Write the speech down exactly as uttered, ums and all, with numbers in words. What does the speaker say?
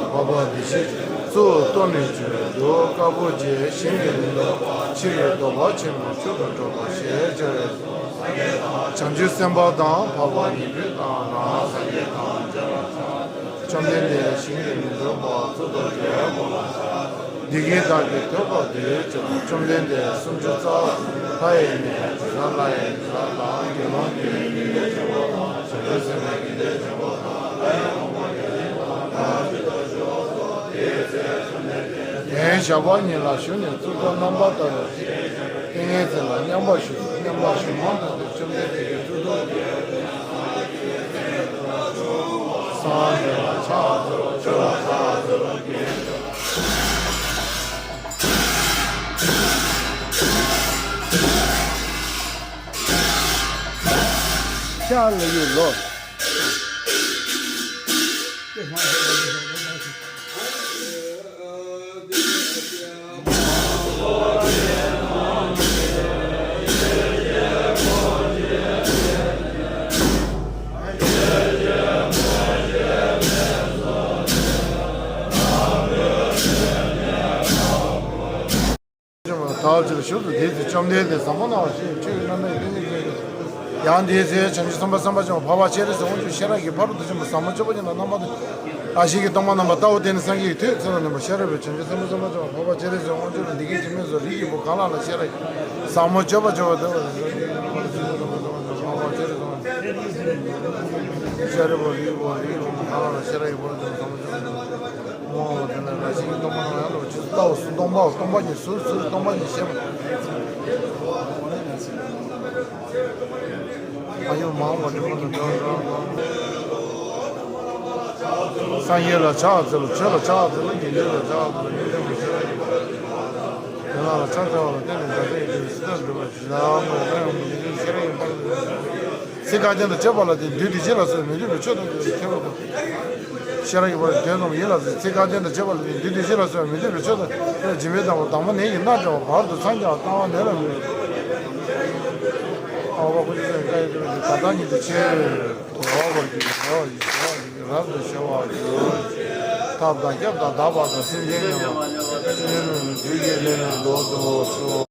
འཕགས་པ་བདེ་གཤེགས་གཙོ་བོ་སྟོབས་ལྡན་ཆོས་སྐྱོང་དཀར་པོ་ཆེ། ཞིང་གི་མེ་ཏོག་ཕྱི་རོལ་གདོལ་པ་ཆེན་པོའི་མཆོག་ཏུ་གྲུབ་པ་ཞེས་བྱ་བའི་བྱང་ཆུབ་སེམས་དཔའ་དང་འཕགས་པ་ཉན་ཐོས་དང་རང་སངས་རྒྱས་དང་བཅོམ་ལྡན་འདས་ཞིང་གི་མེ་ཏོག་པ་གཙུག་ཏོར་གྱི་འོད་དཔག་བསམ་འདི་སྐད་བདག་གིས་ཐོས་པ་དུས་གཅིག་བཅོམ་ལྡན་འདས་སུམ་ཅུ་རྩ་ལྷ་ཡི་མིག་དེ་ན་ལྷ་ཡི་མཛད་པ་དང་དགེ་སློང་གི་ཡོན་ཏན་ཆེན་པོ་དང་བྱང་ཆུབ་སེམས་དཔའི་ཡོན་ཏན་ཆེན་པོ་དང་ལྷ་ཡི་དབང་པོ་དེ་ཚོ་དེའི་ཚེ་བཅོམ་ལྡན་འདས་གདན་ཞགས་པ་ཉིད་ལ་བཞུགས་ནས་གཙུག་ཏོར་རྣམ་པར་དག་པའི་ཏིང་ངེ་འཛིན་ལ་མཉམ་པར་ཞུགས། མཉམ་པར་ཞུགས་མ་ཐག་ཏུ་བཅོམ་ལྡན་འདས་ཀྱིས་གཙུག་ཏོར་གྱི་སངས་རྒྱས་ལ་ཕྱག་འཚལ་ལོ། ཆོས་ལ་ཕྱག་འཚལ་ལོ། ཤ་ལ་ཡོད་ལོ། ཐབས་ཅིག་ལ་ཞུགས་སུ་དེའི་ཚེ་བཅོམ་ལྡན་འདས་ཟབ་མོ་སྣང་བ་ཞེས་ཆོས་ཀྱི་རྣམ་པར་ཐར་པའི་ཡང་དེའི་ཚེ་བྱང་ཆུབ་སེམས་དཔའ་སེམས་དཔའ་ཆེན་པོ་འཕགས་པ་སྤྱན་རས་གཟིགས་དབང་ཕྱུག་ཤེས་རབ་ཀྱི་ཕ་རོལ་ཏུ་ཕྱིན་པ་ཟབ་མོ་སྤྱོད་པ་ཉིད་ལ་རྣམ་པར་ལྟ་ཞིང་གི་སྟོང་པ་རྣམ་པར་བལྟ་བ་དེ་ནི་སངས་རྒྱས་ཀྱི་ཐོད་ཚད་ལ་ནུས་པ་ཤེས་རབ་ཀྱི་བྱང་ཆུབ་སེམས་དཔའ་སེམས་དཔའ་ཆེན་པོ་འཕགས་པ་སྤྱན་རས་གཟིགས་དབང་ཕྱུག་ལ་འདི་སྐད་ཅེས་སྨྲས་སོ། རིགས་ཀྱི་བུ་གང་ལ་ལ་ཤེས་རབ་ཀྱི་ཟབ་མོ་སྤྱོད་པ་སྤྱོད་པ་དེ་ལ་ཤེས་རབ་ཀྱི་ཕ་རོལ་ཏུ་ཕྱིན་པ་ཟབ་མོ་སྤྱོད་པ་ཤེས་རབ་ཀྱི་བུ་ཤེས་རབ་ཀྱི་བུ་རིགས་ཀྱི་བུ་གང་ལ་ལ་ཤེས་རབ་ཀྱི་ཕ་རོལ་ཏུ་ཕྱིན་པ་ཟབ་མོ་སྤྱོད་པ། སྟོང་པ་ཡང་ལོ་ཆུ་ལྟ་བ་སུ་སྟོང་པའོ། སྟོང་པ་ཉིད་ཟུར་ཟུར་སྟོང་པ་ཉིད་ཤེས་པ། ཨ་ཡོ་མང་བ་ནི་མ་ནི་འདོན་རང་། སངས་རྒྱས་ལ་ཕྱག་འཚལ་ལོ། ཆོས་ལ་ཕྱག་འཚལ་ལོ། དགེ་འདུན་ལ་ཕྱག་འཚལ་ལོ། ཡོན་ཏན་གྱི་ཤེས་རབ་ཡིན་པ། དེ་ལ་ཕྱག་འཚལ་བ་ལ་བརྟེན་ནས་འཇའ་ཚོན་གྱི་སིལ་སྒྲ་འགྲུབ་པ་ཞིག་ལ་མོས་པ་ཡང་མི་འདུན་ཤེས་རབ་ཡིན་པ། ཚིག་ཁ་ཅན་དང་བཅས་པ་ལ་བརྟེན་བདུད་སྡིག་ཅན་ལ་སོགས་མི་མཐུན་པའི་ཆོས་རྣམས་ཀྱི་ཁྱད་པར་དུ། ཤེས་རབ་ཀྱི་བར་དོན་རྣམས་ཡིད་ལ་བཟུང་། ཚིག་ཁ་ཅན་དང་བཅས་པ་ལ་བརྟེན་བདུད་སྡིག་ཅན་ལ་སོགས་མི་མཐུན་པའི་ཆོས་དང་སྦྱིན་པའི་དང་པོ་དང་པོ་ནད་ཀྱི་སྣ་འདྲ་བ་བར་དུ་འཚང་རྒྱ་བ་ལྟ་བ་ནད་ལ་མི་ཨ་བ་ཀུ་ཤ་ཀ་ཡི་ཀུ་ཤ་ད་ལྟ་ཉིད་དུ་ཆེ་བར་བར་གྱི་བར་གྱི་བར་གྱི་རབ་ཏུ་ཕྱེ་བར་གྱུར་ཅིག་ཐབས་དང་སྐྱབས་དང་བདག་པ་དང་སེམས་ཅན་མཉམ་པ་ཉོན་མོངས་པའི་བདུད་ཀྱིས་ལན་ལན་བཟློག་ཏུ་གསོལ།